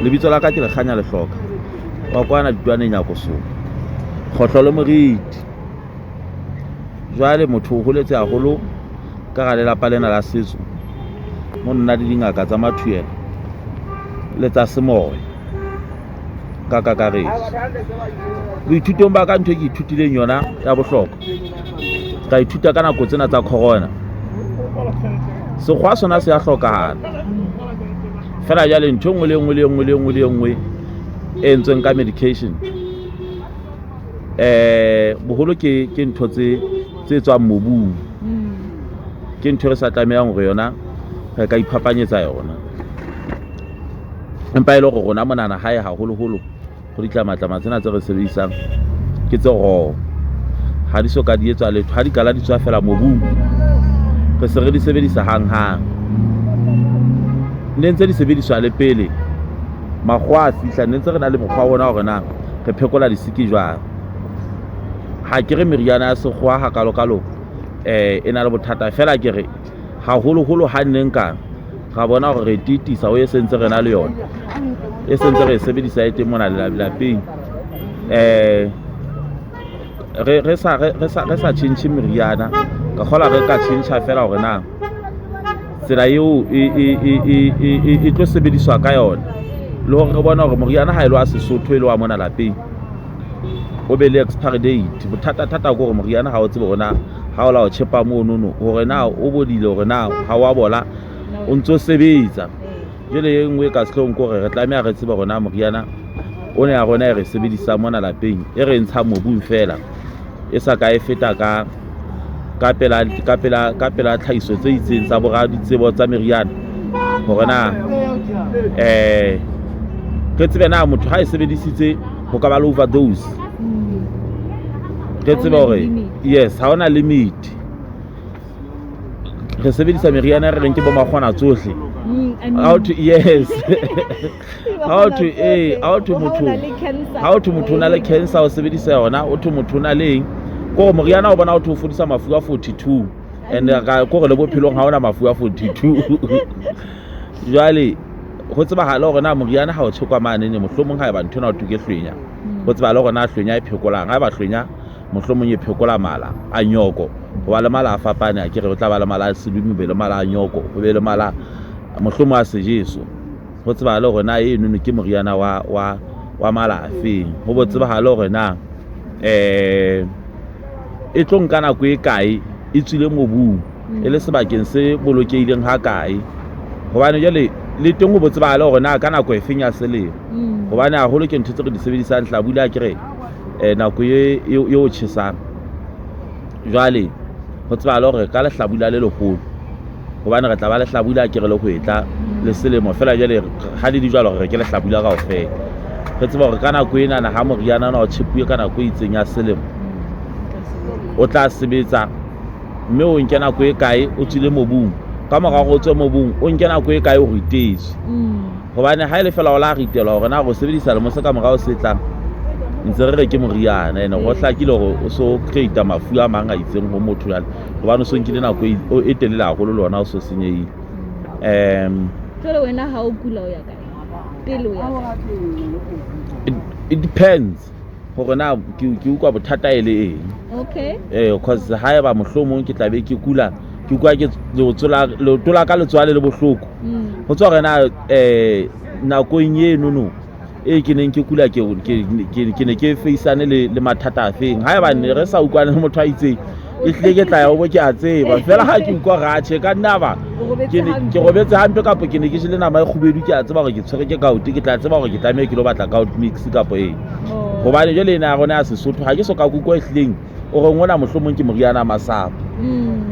Lebitso la ka ke Lekganya Lehloka wa kwana Ditwaneng ya Kosong, kgohlo le moriti. Jwale motho o holetse haholo ka hara lelapa lena la setso, mo nna le dingaka tsa mathuela le tsa semoya ka kakaretso. Boithutong ba ka ntho e ke ithutileng yona ya bohlokwa, ka ithuta ka nako tsena tsa corona. Sekgwa sona se a hlokahala fela jwale ntho e nngwe le e nngwe le e nngwe le e nngwe le e nngwe e entsweng ka medication boholo ke ntho tse tswang mobung. Ke ntho e re sa tlamehang hore yona re ka iphapanyetsa yona, empa e le hore rona monana hae haholoholo go ditlamatlama tsena tse re sebedisang ke tse raw, ha di so ka di etswa letho, ha di kala di tswa fela mobung, re se re di sebedisa hanghang. Ne ntse di sebediswa le pele makgowa a fihla, ne ntse re na le mokgwa wa rona hore na re phekola disiki jwang. Ha ke re meriana ya sekgowa hakalo-kalo e na le bothata, fela ke re haholoholo ha nne nka ra bona hore re titisa o e sentse re na le yona, e sentse re e sebedisa e teng mona lapeng. Re sa tjhentjhe meriana, ka kgola re ka tjhentjha fela hore na tsela eo e tlo sebediswa ka yona, le hore re bone hore moriana ha e le wa Sesotho e le wa mona lapeng o be le expiry date. Bothata-thata ke hore moriana ha o tsebe hore na ha o la o tjhepa monono hore na o bodile, hore na ha wa bola, o ntso sebetsa. Jwale e nngwe e ka sehloohong ke hore re tlameha re tsebe hore na moriana ona ya rona e re sebedisang mona lapeng, e re ntshang mobung fela, e sa ka e feta ka pela tlhahiso tse itseng tsa boraditsebo tsa meriana, hore na re tsebe na motho ha e sebedisitse ho ka ba le overdose. Re tsebe hore yes, ha hona limit. Re sebedisa meriana e re reng ke bo makgona tsohle. Ha ho thwe yes, ha ho thwe motho o na le cancer, o sebedisa yona. O thwe motho o na le eng, ke hore moriana o bona o thwe o fodisa mafu a 42, and ke hore le bophelong ha ona mafu a 42. Jwale ho tsebahale hore na moriana ha o tshekwa manene, mohlomong ha eba ntho ena ho thwe ke hlwenya, ho tsebahale hore na hlwenya e phekolang. Ha eba hlwenya mohlomong e phekola mala a nyoko, ho ba le mala a fapane, a kere ho tla ba le mala a selume, be le mala a nyoko, ho be le mala mohlomong a sejeso. Ho tsebahale hore na enono ke moriana wa mala a feng. Ho bo tsebahale hore na e tlo nka nako e kae e tswile mobung, e le sebakeng se bolokehileng ha kae, hobane jwale le teng ho bo tsebahale hore na ka nako e feng ya selemo, hobane haholo ke ntho tse re di sebedisang hlabula, a kere nako e o tjhesang. Jwale ho tsebahale hore ka lehlabula le leholo, hobane re tla ba lehlabula ke re le hwetla le selemo fela, jwale ha le di jwalo re ke lehlabula kaofela, re tseba hore ka nako enana ha moriana ona o tjhepuwe ka nako e itseng ya selemo o tla sebetsa, mme o nke nako e kae o tswile mobung, ka mora hore o tswe mobung o nke nako e kae o ritetswe. Hobane ha e le fela o la ritelwa hore na go sebedisa lemo se ka morao se tlang ntse re re ke moriana, ene go hlakile hore o so create mafu a mang a itseng ho motho jwale, hobane o so nkile nako e telele haholo le ona o so senyehile. Jwale wena ha o kula o ya kae? Pele o ya kae? It depends hore na ke utlwa bothata e le eng. Cause haeba mohlomong ke tla be ke kula, ke utlwa ke leoto la ka letswale le bohloko, ho tswa hore na nakong enono e ke neng ke kula ke ne ke faceane le mathata a feng. Haeba ne re sa utlwane le motho a itseng, e hlile ke tla ya ho bo ke a tseba fela. Ha ke utlwa hore atjhe ka nna ba ke robetse hampe, kapa ke ne ke jele nama e kgubedu, ke a tseba hore ke tshwere ke gout, ke tla tseba hore ke tlameha ke lo batla gout mix kapo eng. Hobane jwale ena ya rona ya Sesotho ha ke so ka kutlwa e hlileng o re ngona mohlomong ke moriana wa masapo.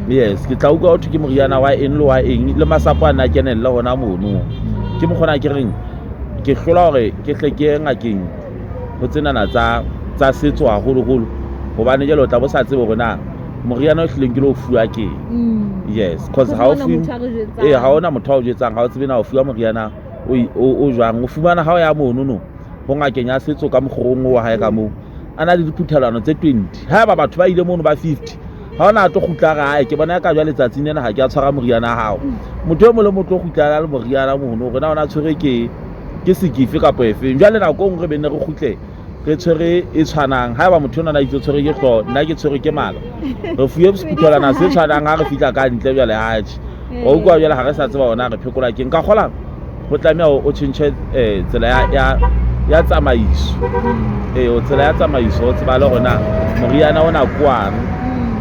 Yes, ke tla utlwa ho thwe ke moriana wa eng le wa eng, le masapo a nna kenelle hona mono. Ke mokgona ke reng ke hlola hore ke hle ke ye ngakeng ho tsenana tsa setso haholoholo, hobane jwale o tla bo sa tsebe hore na moriana o hlileng ke lo fuwa ke eng. Yes, cause ha o fuwe, ha hona motho a o jwetsang, ha o tsebe na o fuwa moriana o jwang. O fumana ha o ya mono no ho ngakeng ya setso ka mokgorong wa hae ka moo, a na le diphuthelwano tse 20, haeba batho ba ile mono ba 50, ha ona a tlo kgutla re ae ke bona ka jwa letsatsing lena ha ke a tshwara moriana wa hao. Motho e mong le motho o kgutla a le moriana mono, hore na ona tshwere ke. Ke sekife kapa efeng. Jwale nako e nngwe re be nne re kgutle re tshwere e tshwanang. Haeba motho onana a itse o tshwerwe ke hlooho, nna ke tshwerwe ke mala. Re fuwe sephuthelwana se tshwanang ha re fihla ka ntle jwale atjhe. Wa utlwa jwale ha re sa tseba hore na re phekola keng. Ka kgola ho tlameha o tjhentjhe tsela ya tsamaiso. Ee, tsela ya tsamaiso o tsebale hore na moriana ona ke wang,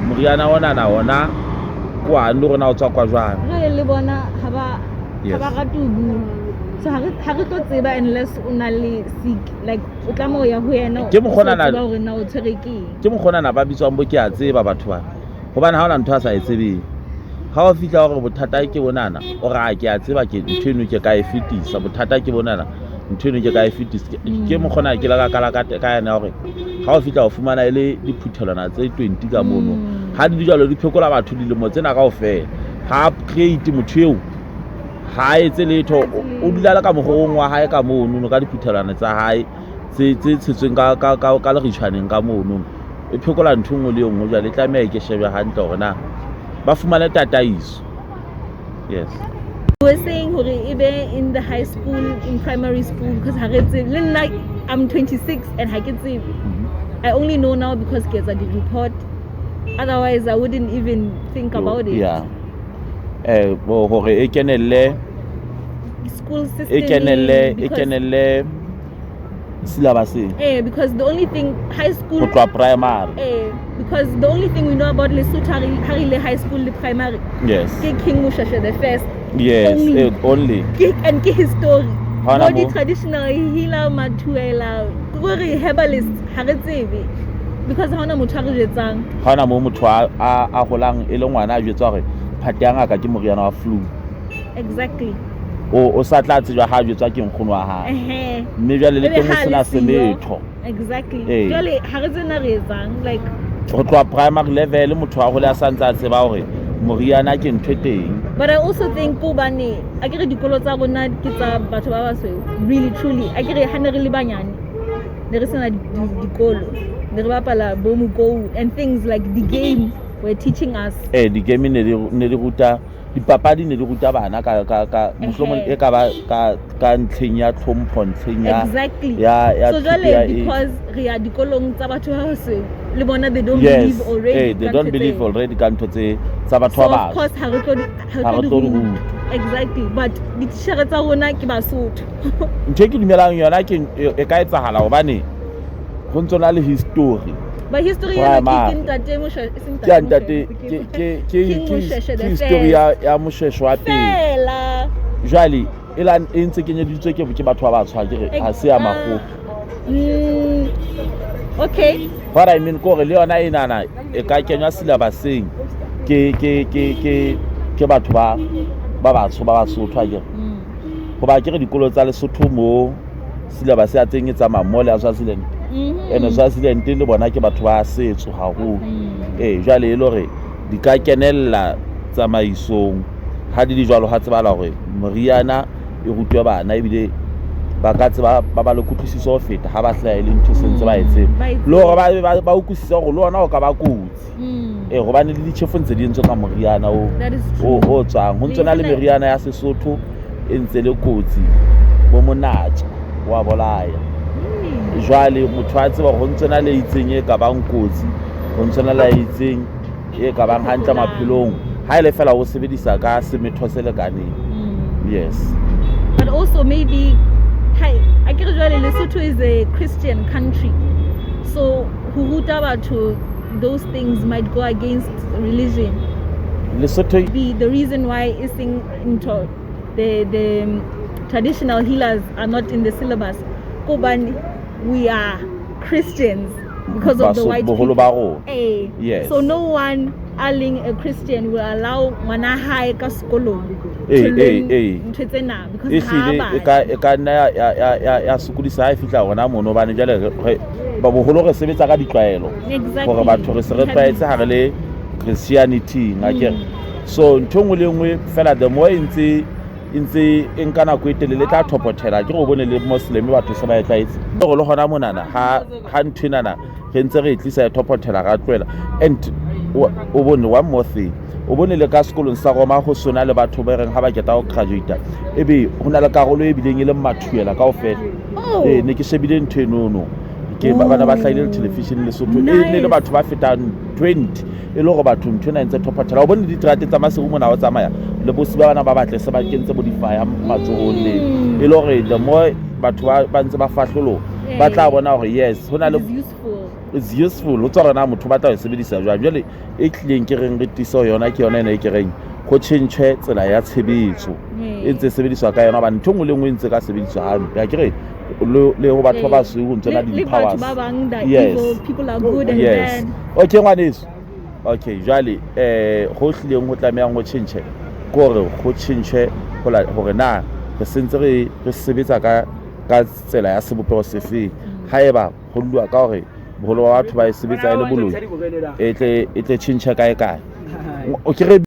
moriana onana ona ke wang, le hore na o tswakwa jwang. Jwale le bona ha ba ha ba rate ho bua. So ha re tlo tseba unless o na le sick, like o tlameha ho ya ho yena Ke mokgonana tseba hore na o tshwere ke eng. Ke mokgonana ba bitswang bo ke a tseba batho bana. Hobane ha hona ntho a sa e tsebeng. Ha o fihla hore bothata ke bonana, o re a ke a tseba ke ntho eno ke ka e fetisa, bothata ke bonana, ntho eno ke ka e fetisa. Ke mokgona ke la ka ka yena hore ha o fihla o fumana e le diphuthelwana tse 20 ka mono. Ha di le jwalo di phekola batho dilemo tsena kaofela. Ha create motho eo ha a etse letho, o dula le ka mokgorong wa hae ka mono ka diphuthelwana tsa hae tse tshetsweng ka leritshwaneng ka mono. E phekola ntho e nngwe le e nngwe. Jwale e tlameha e ke shebe hantle hore na ba fumane tataiso. Yes. We were saying hore e be in the high school, in primary school, because ha re tsebe. Le nna I'm 26 and ha ke tsebe. I only know now because ke etsa di-report. Otherwise I wouldn't even think about it. Yeah. Hore e kenelle school system, e kenelle syllabus. Because the only thing high school ho tloha primary. Because the only thing we know about Lesotho ha re le high school le primary. Yes. Ke King Moshoeshoe the first. Yes, Only. Only. Ke, and ke his story. Ha hona Bo di mo. traditional healer mathuela, gore herbalist ha re tsebe. Because ha hona motho a re jwetsang. Ha hona mo motho a holang e le ngwana a jwetswa hore phate ya ngaka ke moriana wa flu. Exactly. O sa tla tsejwa ha jwetswa ke nkgono wa hae. Mme jwale le Ebe teng ho ha sena le siyo. seletho. Exactly. Ee. Jwale ha re tsena re etsang, like ho tloha primary level motho wa hole a sa ntse a tseba hore moriana ke ntho e teng. But I also think hobane a ke re dikolo tsa rona ke tsa batho ba basweu, really truly. A ke re ha ne re le banyane ne re sena dikolo, ne re bapala bo mokou and things like the game were teaching us. Di game ne di ruta dipapadi, ne di ruta bana ka mohlomong e ka ba ka ntlheng ya tlhompho, ntlheng ya Exactly. ya So thuto jwale ya eng. because re ya dikolong tsa batho ba basweu, le bona they don't Yes. believe already They ka don't ntho believe tseo. already ka ntho tse tsa batho So ba of batsho. course ha re tlo di, Ha re tlo di ruta. Exactly. But dititjhere tsa rona ke Basotho. Ntho e ke dumelang yona ke e ka etsahala hobane ho ntso na le history. But history ena ke Primary. ntate Moshoeshoe, e seng Ke ya ntate ntate, Moshoeshoe, ke King Moshoeshoe ke the history first. ya Moshoeshoe wa pele. Fela. Jwale e la e ntse kenyeditswe ke batho ba batsho, ha ke re ha se ya makgowa. Okay. What I mean ke hore le yona enana e ka kenywa syllabuseng ke batho ba batsho ba Basotho, ha ke re. Hoba ke re dikolo tsa Lesotho mo syllabus ya teng e tsamaya mo le ya Swaziland. Ene Swaziland le bona ke batho ba setso haholo. Jwale e le hore di ka kenella tsamaisong ha di le jwalo, ha tsebahala hore moriana e rutwe bana, ebile ba ka tseba ba ba le kutlwisiso ho feta ha ba hlaha e le ntho se ntse ba e tseba. Ba e Le hore ba utlwisise hore le ona o ka ba kotsi. Hobane le ditjhefo ntse di entswe ka moriana That is true. o tswang. Ho ntse na le Le meriana ya Sesotho e ntse le kotsi, bo monatja wa bolaya. Jwale motho a tseba hore ho ntse na le itseng e ka bang kotsi, ho ntse na le itseng e ka bang hantle maphelong, ha e le fela o sebedisa ka semetho se lekaneng. Yes. But also maybe, hi, a ke re jwale Lesotho is a Christian country, so ho ruta batho those things might go against religion. Lesotho be the reason why e seng ntho the traditional healers are not in the syllabus. Hobane we are Christians because of the Baso- white boholo people. ba rona. Yes. So no one a leng a Christian will allow ngwana hae ka sekolong to learn ntho tsena because E ha hlile ba e ka nna ya sokodisa ha e fihla hona mono, hobane jwale ba boholo re sebetsa ka ditlwaelo. Exactly. Hore batho re se re tlwaetse ha re le Christianity, a ke re. So ntho e nngwe le nngwe fela the more e ntse e nka nako e telele e tla thopothela. Ke re o bone le Muslim batho se ba e tlwaetse. Hore le hona monana ha ntho enana re ntse re e tlisa e thopothela ra tlohela. And o bone one more thing, O bone le ka sekolong sa Roma ho sona le batho ba reng ha ba keta ho graduate ebe ho na le karolo e bileng e leng mathuela kaofela. Oh. Ee, ne ke shebile ntho enono, ke bana ba hlahile le television Lesotho, e ne le Nice. batho ba fetang 20, e le hore batho ntho ena e ntse thophathela. O bone diterate tsa Maseru mona o tsamaya le bosi ba bana ba batle se ba kentse bo difaya matsohong le e le hore the more batho ba ntse ba fahloloha, ba tla bona hore yes, ho na le It is useful. It's useful. Ho tswa hore na motho ba tla e sebedisa jwang. Jwale e tlileng ke reng re tiise ho yona, ke yona ena e ke reng ho tjhentjhwe tsela ya tshebetso e ntse e sebediswa ka yona, hobane ntho e nngwe le nngwe e ntse ka sebediswa hampe. Ha ke re le ho batho ba basweu ho ntse na Le batho di-powers. ba bang that Yes. evil, people are good and Yes. bad. Okay, ngwaneso. Okay, jwale ho hlileng ho tlamehang ho tjhentjhe ke hore ho tjhentjhwe hore na re sentse re sebetsa ka tsela ya sebopeho sefeng. Haeba ho lluwa ka hore boholo ba batho ba e sebetsa e le boloi, e tle tjhentjhe kae kae. O ke re